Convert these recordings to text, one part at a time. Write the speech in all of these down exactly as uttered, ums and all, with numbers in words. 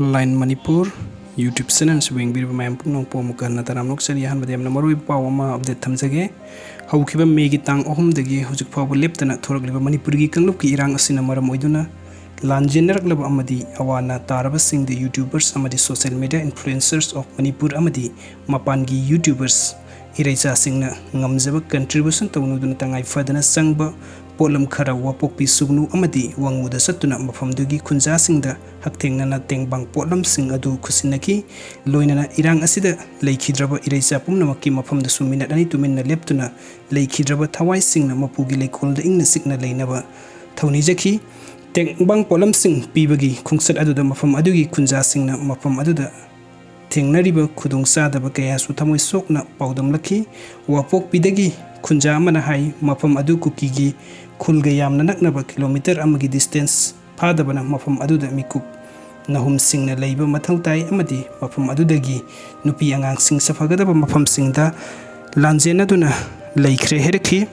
Online Manipur YouTube channel ꯑꯁꯤꯕꯨ ꯌꯦꯡꯕꯤꯔꯤꯕ ꯃꯌꯥꯝ ꯄꯨꯝꯅꯃꯛꯄꯨ ꯑꯃꯨꯛꯀ ꯍꯟꯅ ꯇꯔꯥꯝꯅ ꯑꯣꯛꯆꯔꯤ꯫ ꯑꯍꯥꯟꯕꯗ ꯌꯥꯝꯅ ꯃꯔꯨꯑꯣꯏꯕ ꯄꯥꯎ ꯑꯃ update ꯊꯝꯖꯒꯦ꯫ ꯍꯧꯈꯤꯕ ꯃꯦꯒꯤ ꯇꯥꯡ ꯑꯍꯨꯝꯗꯒꯤ ꯍꯧꯖꯤꯛ ꯐꯥꯎꯕ ꯂꯦꯞꯇꯅ ꯊꯣꯔꯛꯂꯤꯕ ꯃꯅꯤꯄꯨꯔꯒꯤ ꯀꯥꯡꯂꯨꯞꯀꯤ ꯏꯔꯥꯡ ꯑꯁꯤꯅ ꯃꯔꯝ ꯑꯣꯏꯗꯨꯅ ꯂꯥꯟꯖꯦꯟꯅꯔꯛꯂꯕ ꯑꯃꯗꯤ ꯑꯋꯥ ꯑꯅꯥ ꯇꯥꯔꯕꯁꯤꯡꯗ YouTubers ꯑꯃꯗꯤ social media influencers of Manipur ꯑꯃꯗꯤ ꯃꯄꯥꯟꯒꯤ YouTubers ꯏꯔꯩꯆꯥꯁꯤꯡꯅ ꯉꯝꯖꯕ contribution ꯇꯧꯅꯗꯨꯅ ꯇꯉꯥꯏ ꯐꯗꯅ ꯆꯪꯕ ꯄꯣꯠꯂꯝ ꯈꯔ ꯋꯥꯄꯣꯛꯄꯤ ꯁꯨꯒꯅꯨ ꯑꯃꯗꯤ ꯋꯥꯉꯨꯗ ꯆꯠꯇꯨꯅ ꯃꯐꯝꯗꯨꯒꯤ ꯈꯨꯟꯖꯥꯁꯤꯡꯗ ꯍꯛꯊꯦꯡꯅꯅ ꯇꯦꯡꯕꯥꯡ ꯄꯣꯠꯂꯝꯁꯤꯡ ꯑꯗꯨ ꯈꯨꯠꯁꯤꯟꯅꯈꯤ꯫ ꯂꯣꯏꯅꯅ ꯏꯔꯥꯡ ꯑꯁꯤꯗ ꯂꯩꯈꯤꯗ꯭ꯔꯕ ꯏꯔꯩꯆꯥ ꯄꯨꯝꯅꯃꯛꯀꯤ ꯃꯐꯝꯗꯁꯨ ꯃꯤꯅꯠ ꯑꯅꯤ ꯇꯨꯃꯤꯟꯅ ꯂꯦꯞꯇꯨꯅ ꯂꯩꯈꯤꯗ꯭ꯔꯕ ꯊꯋꯥꯏꯁꯤꯡꯅ ꯃꯄꯨꯒꯤ ꯂꯩꯀꯣꯜꯗ ꯏꯪꯅ ꯆꯤꯛꯅ ꯂꯩꯅꯕ ꯊꯧꯅꯤꯖꯈꯤ꯫ ꯇꯦꯡꯕꯥꯡ ꯄꯣꯠꯂꯝꯁꯤꯡ ꯄꯤꯕꯒꯤ ꯈꯣꯡꯆꯠ ꯑꯗꯨꯗ ꯃꯐꯝ ꯑꯗꯨꯒꯤ ꯈꯨꯟꯖꯥꯁꯤꯡꯅ ꯃꯐꯝ ꯑꯗꯨꯗ ꯊꯦꯡꯅꯔꯤꯕ ꯈꯨꯗꯣꯡꯆꯥꯗꯕ ꯀꯌꯥꯁꯨ ꯊꯃꯣꯏ ꯁꯣꯛꯅ ꯄꯥꯎꯗꯝꯂꯛꯈꯤ꯫ ꯋꯥꯄꯣꯛꯄꯤꯗꯒꯤ ꯈꯨꯟꯖꯥ ꯑꯃꯅ ꯍꯥꯏ, ꯃꯐꯝ ꯑꯗꯨ ꯀꯨꯀꯤꯒꯤ ꯈꯨꯜꯒ ꯌꯥꯝꯅ ꯅꯛꯅꯕ kilometre ꯑꯃꯒꯤ distance ꯐꯥꯗꯕꯅ ꯃꯐꯝ ꯑꯗꯨꯗ ꯃꯤꯀꯨꯞ ꯅꯍꯨꯝꯁꯤꯡꯅ ꯂꯩꯕ ꯃꯊꯧ ꯇꯥꯏ ꯑꯃꯗꯤ ꯃꯐꯝ ꯑꯗꯨꯗꯒꯤ ꯅꯨꯄꯤ ꯑꯉꯥꯡꯁꯤꯡ ꯁꯥꯐꯒꯗꯕ ꯃꯐꯝꯁꯤꯡꯗ ꯂꯥꯟꯖꯦꯟꯅꯗꯨꯅ ꯂꯩꯈ꯭ꯔꯦ ꯍꯥꯏꯔꯛꯈꯤ꯫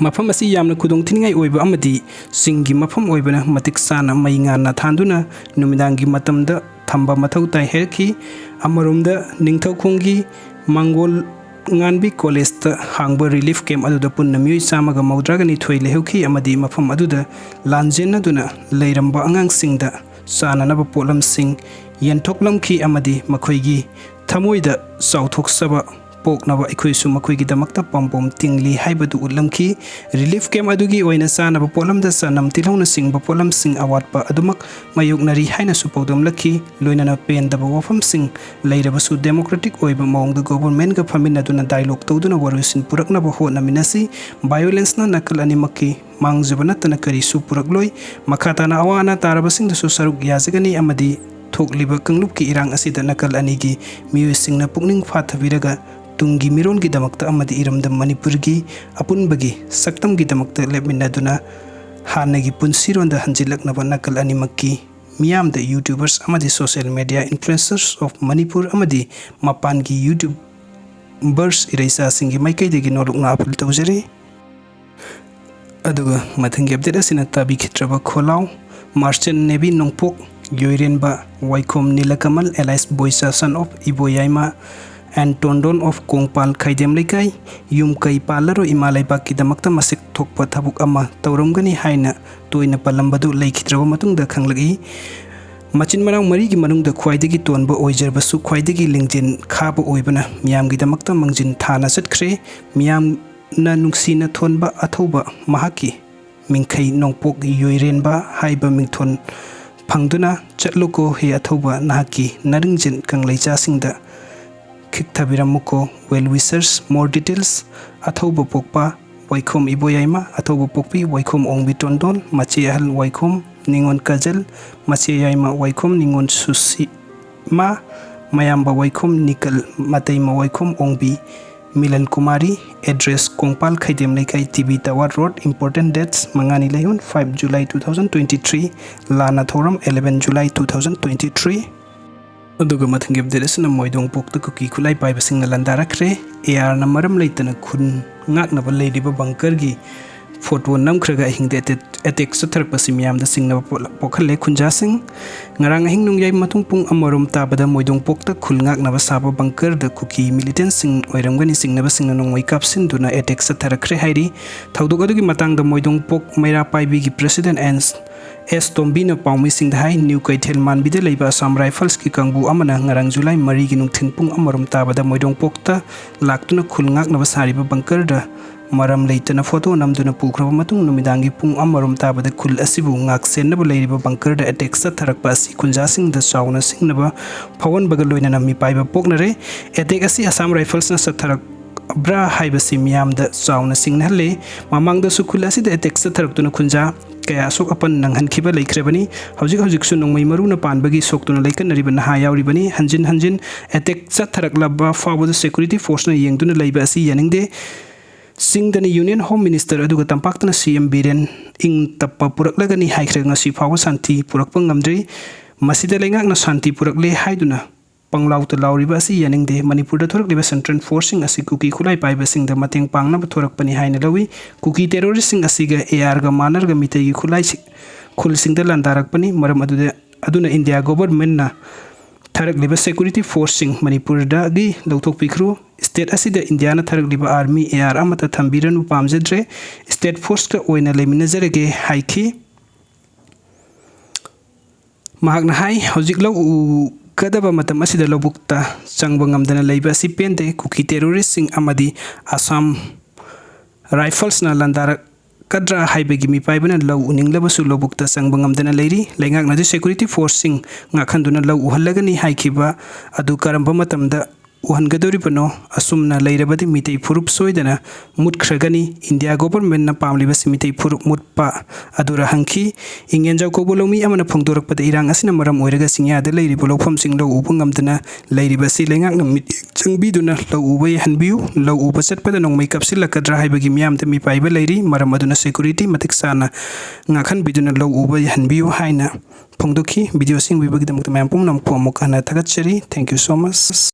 ꯃꯐꯝ ꯑꯁꯤ ꯌꯥꯝꯅ ꯈꯨꯗꯣꯡꯊꯤꯅꯤꯡꯉꯥꯏ ꯑꯣꯏꯕ ꯑꯃꯗꯤ ꯆꯤꯡꯒꯤ ꯃꯐꯝ ꯑꯣꯏꯕꯅ ꯃꯇꯤꯛ ꯆꯥꯅ ꯃꯩ ꯉꯥꯟꯅ ꯊꯥꯟꯗꯨꯅ ꯅꯨꯃꯤꯗꯥꯡꯒꯤ ꯃꯇꯝꯗ ꯊꯝꯕ ꯃꯊꯧ ꯇꯥꯏ ꯍꯥꯏꯔꯛꯈꯤ꯫ ꯑꯃꯔꯣꯝꯗ ꯅꯤꯡꯊꯧꯈꯣꯡꯒꯤ ꯃꯥꯡꯒꯣꯜ ꯉꯥꯟꯕꯤ ꯀꯣꯂꯦꯖꯇ ꯍꯥꯡꯕ relief camp ꯑꯗꯨꯗ ꯄꯨꯟꯅ ꯃꯤꯑꯣꯏ ꯆꯥꯝꯃꯒ ꯃꯧꯗ꯭ꯔꯥꯒ ꯅꯤꯊꯣꯏ ꯂꯩꯍꯧꯈꯤ ꯑꯃꯗꯤ ꯃꯐꯝ ꯑꯗꯨꯗ ꯂꯥꯟꯖꯦꯟꯅꯗꯨꯅ ꯂꯩꯔꯝꯕ ꯑꯉꯥꯡꯁꯤꯡꯗ ꯆꯥꯅꯅꯕ ꯄꯣꯠꯂꯝꯁꯤꯡ ꯌꯦꯟꯊꯣꯛꯂꯝꯈꯤ ꯑꯃꯗꯤ ꯃꯈꯣꯏꯒꯤ ꯊꯃꯣꯏꯗ ꯆꯥꯎꯊꯣꯛꯆꯕ ꯄꯣꯛꯅꯕ ꯑꯩꯈꯣꯏꯁꯨ ꯃꯈꯣꯏꯒꯤꯗꯃꯛꯇ ꯄꯥꯝꯕꯣꯝ ꯇꯤꯡꯂꯤ ꯍꯥꯏꯕꯗꯨ ꯎꯠꯂꯝꯈꯤ꯫ Relief camp ꯑꯗꯨꯒꯤ ꯑꯣꯏꯅ ꯆꯥꯅꯕ ꯄꯣꯠꯂꯝꯗ ꯆꯅꯝ, ꯇꯤꯜꯍꯧꯅꯆꯤꯡꯕ ꯄꯣꯠꯂꯝꯁꯤꯡ ꯑꯋꯥꯠꯄ ꯑꯗꯨꯃꯛ ꯃꯥꯌꯣꯛꯅꯔꯤ ꯍꯥꯏꯅꯁꯨ ꯄꯥꯎꯗꯝꯂꯛꯈꯤ꯫ ꯂꯣꯏꯅꯅ ꯄꯦꯟꯗꯕ ꯋꯥꯐꯝꯁꯤꯡ ꯂꯩꯔꯕꯁꯨ democratic ꯑꯣꯏꯕ ꯃꯑꯣꯡꯗ governmentꯒ ꯐꯝꯃꯤꯟꯅꯗꯨꯅ dialogue ꯇꯧꯗꯨꯅ ꯋꯥꯔꯣꯏꯁꯤꯟ ꯄꯨꯔꯛꯅꯕ ꯍꯣꯠꯅꯃꯤꯟꯅꯁꯤ꯫ Violenceꯅ ꯅꯥꯀꯜ ꯑꯅꯤꯃꯛꯀꯤ ꯃꯥꯡꯖꯕ ꯅꯠꯇꯅ ꯀꯔꯤꯁꯨ ꯄꯨꯔꯛꯂꯣꯏ꯫ ꯃꯈꯥ ꯇꯥꯅ ꯑꯋꯥ ꯑꯅꯥ ꯇꯥꯔꯕꯁꯤꯡꯗꯁꯨ ꯁꯔꯨꯛ ꯌꯥꯖꯒꯅꯤ ꯑꯃꯗꯤ ꯊꯣꯛꯂꯤꯕ ꯀꯥꯡꯂꯨꯞꯀꯤ ꯏꯔꯥꯡ ꯑꯁꯤꯗ ꯅꯥꯀꯜ ꯑꯅꯤꯒꯤ ꯃꯤꯑꯣꯏꯁꯤꯡꯅ ꯄꯨꯛꯅꯤꯡ ꯐꯥꯊꯕꯤꯔꯒ ꯇꯨꯡꯒꯤ ꯃꯤꯔꯣꯟꯒꯤꯗꯃꯛꯇ ꯑꯃꯗꯤ ꯏꯔꯝꯗꯝ ꯃꯅꯤꯄꯨꯔꯒꯤ ꯑꯄꯨꯟꯕꯒꯤ ꯁꯛꯇꯝꯒꯤꯗꯃꯛꯇ ꯂꯦꯞꯃꯤꯟꯅꯗꯨꯅ ꯍꯥꯟꯅꯒꯤ ꯄꯨꯟꯁꯤꯔꯣꯟꯗ ꯍꯟꯖꯤꯜꯂꯛꯅꯕ ꯅꯥꯀꯜ ꯑꯅꯤꯃꯛꯀꯤ ꯃꯤꯌꯥꯝꯗ YouTubers ꯑꯃꯗꯤ social media influencers of Manipur ꯑꯃꯗꯤ ꯃꯄꯥꯟꯒꯤ YouTubers ꯏꯔꯩꯆꯥꯁꯤꯡꯒꯤ ꯃꯥꯏꯀꯩꯗꯒꯤ ꯅꯣꯂꯨꯛꯅ appeal ꯇꯧꯖꯔꯤ꯫ ꯑꯗꯨꯒ ꯃꯊꯪꯒꯤ update ꯑꯁꯤꯅ ꯇꯥꯕꯤꯈꯤꯗ꯭ꯔꯕ ꯈꯣꯜꯂꯥꯎ Merchant Navy ꯅꯣꯡꯄꯣꯛ ꯌꯣꯏꯔꯦꯟꯕ ꯋꯥꯏꯈꯣꯝ ꯅꯤꯂꯀꯃꯜ alias ꯕꯣꯏꯆꯥ son of Iboyaima and ꯇꯣꯟꯗꯣꯟ of Kongpal ꯈꯥꯏꯗꯦꯝ ꯂꯩꯀꯥꯏ꯫ ꯌꯨꯝ ꯀꯩ ꯄꯥꯜꯂꯔꯣꯏ ꯏꯃꯥ ꯂꯩꯕꯥꯛꯀꯤꯗꯃꯛꯇ ꯃꯁꯛ ꯊꯣꯛꯄ ꯊꯕꯛ ꯑꯃ ꯇꯧꯔꯝꯒꯅꯤ ꯍꯥꯏꯅ ꯇꯣꯏꯅ ꯄꯜꯂꯝꯕꯗꯨ ꯂꯩꯈꯤꯗ꯭ꯔꯕ ꯃꯇꯨꯡꯗ ꯈꯪꯂꯛꯏ꯫ ꯃꯆꯤꯟ ꯃꯅꯥꯎ ꯃꯔꯤꯒꯤ ꯃꯅꯨꯡꯗ ꯈ꯭ꯋꯥꯏꯗꯒꯤ ꯇꯣꯟꯕ ꯑꯣꯏꯖꯔꯕꯁꯨ ꯈ꯭ꯋꯥꯏꯗꯒꯤ ꯂꯤꯡꯖꯦꯜ ꯈꯥꯕ ꯑꯣꯏꯕꯅ ꯃꯤꯌꯥꯝꯒꯤꯗꯃꯛꯇ ꯃꯥꯡꯖꯤꯟ ꯊꯥꯅ ꯆꯠꯈ꯭ꯔꯦ꯫ ꯃꯤꯌꯥꯝꯅ ꯅꯨꯡꯁꯤꯅ ꯊꯣꯟꯕ ꯑꯊꯧꯕ ꯃꯍꯥꯛꯀꯤ ꯃꯤꯡꯈꯩ ꯅꯣꯡꯄꯣꯛ ꯌꯣꯏꯔꯦꯟꯕ ꯍꯥꯏꯕ ꯃꯤꯡꯊꯣꯟ ꯐꯪꯗꯨꯅ ꯆꯠꯂꯨꯀꯣ ꯍꯦ ꯑꯊꯧꯕ ꯅꯍꯥꯛꯀꯤ ꯅꯔꯤꯡꯖꯦꯜ ꯀꯪꯂꯩꯆꯥꯁꯤꯡꯗ ꯈꯤꯛꯊꯕꯤꯔꯝꯃꯨꯀꯣ꯫ Well wishers, more details꯫ ꯑꯊꯧꯕ ꯄꯣꯛꯄ ꯋꯥꯏꯈꯣꯝ ꯏꯕꯣꯌꯥꯏꯃ, ꯑꯊꯧꯕ ꯄꯣꯛꯄꯤ ꯋꯥꯏꯈꯣꯝ ꯑꯣꯡꯕꯤ ꯇꯣꯟꯗꯣꯟ, ꯃꯆꯦ ꯑꯍꯜ ꯋꯥꯏꯈꯣꯝ ꯅꯤꯉꯣꯜ ꯀꯖꯜ, ꯃꯆꯦ ꯌꯥꯏꯃ ꯋꯥꯏꯈꯣꯝ ꯅꯤꯉꯣꯜ ꯁꯨꯁꯤꯃ, ꯃꯌꯥꯝꯕ ꯋꯥꯏꯈꯣꯝ ꯅꯤꯀꯜ, ꯃꯇꯩꯃ ꯋꯥꯏꯈꯣꯝ ꯑꯣꯡꯕꯤ ꯃꯤꯂꯟ ꯀꯨꯃꯥꯔꯤ꯫ Address: ꯀꯣꯡꯄꯥꯜ ꯈꯩꯗꯦꯝ ꯂꯩꯀꯥꯏ, T B Tower Road꯫ Important dates: ꯃꯉꯥꯅꯤ ꯂꯩꯍꯣꯟ, five July two thousand twenty three꯫ ꯂꯥꯟꯅ ꯊꯧꯔꯝ: eleven July two thousand twenty three꯫ ꯑꯗꯨꯒ ꯃꯊꯪꯒꯤ update ꯑꯁꯤꯅ ꯃꯣꯏꯗꯣꯡꯄꯣꯛꯇ ꯀꯨꯀꯤ ꯈꯨꯠꯂꯥꯏ ꯄꯥꯏꯕꯁꯤꯡꯅ ꯂꯥꯟꯗꯥꯔꯛꯈ꯭ꯔꯦ꯫ ꯑꯦ ꯑꯥꯔꯅ ꯃꯔꯝ ꯂꯩꯇꯅ ꯈꯨꯟ ꯉꯥꯛꯅꯕ ꯂꯩꯔꯤꯕ bunkerꯒꯤ photo ꯅꯝꯈ꯭ꯔꯒ ꯑꯍꯤꯡꯗ attack ꯆꯠꯊꯔꯛꯄꯁꯤ ꯃꯤꯌꯥꯝꯗ ꯆꯤꯡꯅꯕ ꯄꯣꯛꯍꯜꯂꯦ꯫ ꯈꯨꯟꯖꯥꯁꯤꯡ꯫ ꯉꯔꯥꯡ ꯑꯍꯤꯡ ꯅꯣꯡꯌꯥꯏ ꯃꯇꯨꯡ ꯄꯨꯡ ꯑꯃꯔꯣꯝ ꯇꯥꯕꯗ ꯃꯣꯏꯗꯣꯡꯄꯣꯛꯇ ꯈꯨꯜ ꯉꯥꯛꯅꯕ ꯁꯥꯕ bunkerꯗ ꯀꯨꯀꯤ militantꯁꯤꯡ ꯑꯣꯏꯔꯝꯒꯅꯤ ꯆꯤꯡꯅꯕꯁꯤꯡꯅ ꯅꯣꯡꯃꯩ ꯀꯥꯞꯁꯤꯟꯗꯨꯅ attack ꯆꯠꯊꯔꯛꯈ꯭ꯔꯦ ꯍꯥꯏꯔꯤ꯫ ꯊꯧꯗꯣꯛ ꯑꯗꯨꯒꯤ ꯃꯇꯥꯡꯗ ꯃꯣꯏꯗꯣꯡꯄꯣꯛ ꯃꯩꯔꯥ ꯄꯥꯏꯕꯤꯒꯤ president ꯑꯦꯟ ꯑꯦꯁ ꯇꯣꯝꯕꯤꯅ ꯄꯥꯎꯃꯤꯁꯤꯡꯗ ꯍꯥꯏ꯫ ꯅ꯭ꯌꯨ ꯀꯩꯊꯦꯜ ꯃꯥꯟꯕꯤꯗ ꯂꯩꯕ Assam Riflesꯀꯤ ꯀꯥꯡꯕꯨ ꯑꯃꯅ ꯉꯔꯥꯡ ꯖꯨꯂꯥꯏ ꯃꯔꯤꯒꯤ ꯅꯨꯡꯊꯤꯜ ꯄꯨꯡ ꯑꯃꯔꯣꯝ ꯇꯥꯕꯗ ꯃꯣꯏꯗꯣꯡꯄꯣꯛꯇ ꯂꯥꯛꯇꯨꯅ ꯈꯨꯜ ꯉꯥꯛꯅꯕ ꯁꯥꯔꯤꯕ bunkerꯗ ꯃꯔꯝ ꯂꯩꯇꯅ photo ꯅꯝꯗꯨꯅ ꯄꯨꯈ꯭ꯔꯕ ꯃꯇꯨꯡ ꯅꯨꯃꯤꯗꯥꯡꯒꯤ ꯄꯨꯡ ꯑꯃꯔꯣꯝ ꯇꯥꯕꯗ ꯈꯨꯜ ꯑꯁꯤꯕꯨ ꯉꯥꯛꯁꯦꯟꯅꯕ ꯂꯩꯔꯤꯕ bunkerꯗ attack ꯆꯠꯊꯔꯛꯄ ꯑꯁꯤ ꯈꯨꯟꯖꯥꯁꯤꯡꯗ ꯆꯥꯎꯅ ꯁꯤꯡꯅꯕ ꯐꯥꯎꯍꯟꯕꯒ ꯂꯣꯏꯅꯅ ꯃꯤꯄꯥꯏꯕ ꯄꯣꯛꯅꯔꯦ꯫ Attack ꯑꯁꯤ Assam Riflesꯅ ꯆꯠꯊꯔꯛ ꯕ꯭ꯔꯥ ꯍꯥꯏꯕꯁꯤ ꯃꯤꯌꯥꯝꯗ ꯆꯥꯎꯅ ꯁꯤꯡꯅꯍꯜꯂꯦ꯫ ꯃꯃꯥꯡꯗꯁꯨ ꯈꯨꯜ ꯑꯁꯤꯗ attack ꯆꯠꯊꯔꯛꯇꯨꯅ ꯈꯨꯟꯖꯥ ꯀꯌꯥ ꯑꯁꯣꯛ ꯑꯄꯟ ꯅꯪꯍꯟꯈꯤꯕ ꯂꯩꯈ꯭ꯔꯕꯅꯤ꯫ ꯍꯧꯖꯤꯛ ꯍꯧꯖꯤꯛꯁꯨ ꯅꯣꯡꯃꯩ ꯃꯔꯨꯅ ꯄꯥꯟꯕꯒꯤ ꯁꯣꯛꯇꯨꯅ ꯂꯩꯀꯠꯅꯔꯤꯕ ꯅꯍꯥ ꯌꯥꯎꯔꯤꯕꯅꯤ꯫ ꯍꯟꯖꯤꯟ ꯍꯟꯖꯤꯟ attack ꯆꯠꯊꯔꯛꯂꯕ ꯐꯥꯎꯕꯗ security forceꯅ ꯌꯦꯡꯗꯨꯅ ꯂꯩꯕ ꯑꯁꯤ ꯌꯥꯅꯤꯡꯗꯦ꯫ ꯆꯤꯡꯗꯅ Union Home Minister ꯑꯗꯨꯒ ꯇꯝꯄꯥꯛꯇꯅ ꯁꯤ ꯑꯦꯝ ꯕꯤꯔꯦꯟ ꯏꯪ ꯇꯞꯄ ꯄꯨꯔꯛꯂꯒꯅꯤ ꯍꯥꯏꯈ꯭ꯔꯒ ꯉꯁꯤ ꯐꯥꯎꯕ ꯁꯥꯟꯇꯤ ꯄꯨꯔꯛꯄ ꯉꯝꯗ꯭ꯔꯤ꯫ ꯃꯁꯤꯗ ꯂꯩꯉꯥꯛꯅ ꯁꯥꯟꯇꯤ ꯄꯨꯔꯛꯂꯦ ꯍꯥꯏꯗꯨꯅ ꯄꯪꯂꯥꯎꯇ ꯂꯥꯎꯔꯤꯕ ꯑꯁꯤ ꯌꯥꯅꯤꯡꯗꯦ꯫ ꯃꯅꯤꯄꯨꯔꯗ ꯊꯣꯔꯛꯂꯤꯕ central forceꯁꯤꯡ ꯑꯁꯤ ꯀꯨꯀꯤ ꯈꯨꯠꯂꯥꯏ ꯄꯥꯏꯕꯁꯤꯡꯗ ꯃꯇꯦꯡ ꯄꯥꯡꯅꯕ ꯊꯣꯔꯛꯄꯅꯤ ꯍꯥꯏꯅ ꯂꯧꯏ꯫ ꯀꯨꯀꯤ terroristꯁꯤꯡ ꯑꯁꯤꯒ ꯑꯦ ꯑꯥꯔꯒ ꯃꯥꯟꯅꯔꯒ ꯃꯤꯇꯩꯒꯤ ꯈꯨꯠꯂꯥꯏꯁꯤꯡ ꯈꯨꯜꯁꯤꯡꯗ ꯂꯥꯟꯗꯥꯔꯛꯄꯅꯤ꯫ ꯃꯔꯝ ꯑꯗꯨꯗ ꯑꯗꯨꯅ ꯏꯟꯗꯤꯌꯥ ꯒꯣꯚꯔꯟꯃꯦꯟꯠꯅ ꯊꯥꯔꯛꯂꯤꯕ ꯁꯦꯀ꯭ꯌꯨꯔꯤꯇꯤ ꯐꯣꯔꯁꯁꯤꯡ ꯃꯅꯤꯄꯨꯔꯗꯒꯤ ꯂꯧꯊꯣꯛꯄꯤꯈ꯭ꯔꯣ꯫ ꯁ꯭ꯇꯦꯠ ꯑꯁꯤꯗ ꯏꯟꯗꯤꯌꯥꯅ ꯊꯥꯔꯛꯂꯤꯕ ꯑꯥꯔꯃꯤ ꯑꯦ ꯑꯥꯔ ꯑꯃꯠꯇ ꯊꯝꯕꯤꯔꯅꯨ, ꯄꯥꯝꯖꯗ꯭ꯔꯦ꯫ ꯁ꯭ꯇꯦꯠ ꯐꯣꯔꯁꯀ ꯑꯣꯏꯅ ꯂꯩꯃꯤꯟꯅꯖꯔꯒꯦ ꯍꯥꯏꯈꯤ꯫ ꯃꯍꯥꯛꯅ ꯍꯥꯏ, ꯍꯧꯖꯤꯛ ꯂꯧ ꯎꯒꯗꯕ ꯃꯇꯝ ꯑꯁꯤꯗ ꯂꯧꯕꯨꯛꯇ ꯆꯪꯕ ꯉꯝꯗꯅ ꯂꯩꯕ ꯑꯁꯤ ꯄꯦꯟꯗꯦ꯫ ꯀꯨꯀꯤ ꯇꯦꯔꯣꯔꯤꯁꯁꯤꯡ ꯑꯃꯗꯤ ꯑꯁꯥꯝ ꯔꯥꯏꯐꯜꯁꯅ ꯂꯥꯟꯗꯥꯔꯛꯀꯗ꯭ꯔꯥ ꯍꯥꯏꯕꯒꯤ ꯃꯤꯄꯥꯏꯕꯅ ꯂꯧ ꯎꯅꯤꯡꯂꯕꯁꯨ ꯂꯧꯕꯨꯛꯇ ꯆꯪꯕ ꯉꯝꯗꯅ ꯂꯩꯔꯤ꯫ ꯂꯩꯉꯥꯛꯅꯗꯤ ꯁꯦꯀ꯭ꯌꯨꯔꯤꯇꯤ ꯐꯣꯔꯁꯁꯤꯡ ꯉꯥꯛꯍꯟꯗꯨꯅ ꯂꯧ ꯎꯍꯜꯂꯒꯅꯤ ꯍꯥꯏꯈꯤꯕ ꯑꯗꯨ ꯀꯔꯝꯕ ꯃꯇꯝꯗ ꯎꯍꯟꯒꯗꯧꯔꯤꯕꯅꯣ? ꯑꯁꯨꯝꯅ ꯂꯩꯔꯕꯗꯤ ꯃꯤꯇꯩ ꯐꯨꯔꯨꯞ ꯁꯣꯏꯗꯅ ꯃꯨꯠꯈ꯭ꯔꯒꯅꯤ꯫ ꯏꯟꯗꯤꯌꯥ ꯒꯣꯚꯔꯟꯃꯦꯟꯠꯅ ꯄꯥꯝꯂꯤꯕꯁꯤ ꯃꯤꯇꯩ ꯐꯨꯔꯨꯞ ꯃꯨꯠꯄ ꯑꯗꯨꯔ ꯍꯪꯈꯤ꯫ ꯏꯪꯉꯦꯟꯖꯥꯎ ꯀꯧꯕ ꯂꯧꯃꯤ ꯑꯃꯅ ꯐꯣꯡꯗꯣꯔꯛꯄꯗ, ꯏꯔꯥꯡ ꯑꯁꯤꯅ ꯃꯔꯝ ꯑꯣꯏꯔꯒ ꯆꯤꯡꯌꯥꯗ ꯂꯩꯔꯤꯕ ꯂꯧꯐꯝꯁꯤꯡ ꯂꯧ ꯎꯕ ꯉꯝꯗꯅ ꯂꯩꯔꯤꯕ ꯑꯁꯤ ꯂꯩꯉꯥꯛꯅ ꯃꯤꯠꯌꯦꯡ ꯆꯪꯕꯤꯗꯨꯅ ꯂꯧ ꯎꯕ ꯌꯥꯍꯟꯕꯤꯌꯨ꯫ ꯂꯧ ꯎꯕ ꯆꯠꯄꯗ ꯅꯣꯡꯃꯩ ꯀꯥꯞꯁꯤꯜꯂꯛꯀꯗ꯭ꯔꯥ ꯍꯥꯏꯕꯒꯤ ꯃꯤꯌꯥꯝꯗ ꯃꯤꯄꯥꯏꯕ ꯂꯩꯔꯤ꯫ ꯃꯔꯝ ꯑꯗꯨꯅ ꯁꯦꯀ꯭ꯌꯨꯔꯤꯇꯤ ꯃꯇꯤꯛ ꯆꯥꯅ ꯉꯥꯛꯍꯟꯕꯤꯗꯨꯅ ꯂꯧ ꯎꯕ ꯌꯥꯍꯟꯕꯤꯌꯨ ꯍꯥꯏꯅ ꯐꯣꯡꯗꯣꯛꯈꯤ꯫ ꯚꯤꯗꯤꯑꯣꯁꯤ ꯌꯦꯡꯕꯤꯕꯒꯤꯗꯃꯛꯇ ꯃꯌꯥꯝ ꯄꯨꯝꯅꯃꯛꯄꯨ ꯑꯃꯨꯛ ꯍꯟꯅ ꯊꯥꯒꯠꯆꯔꯤ꯫ Thank you so much꯫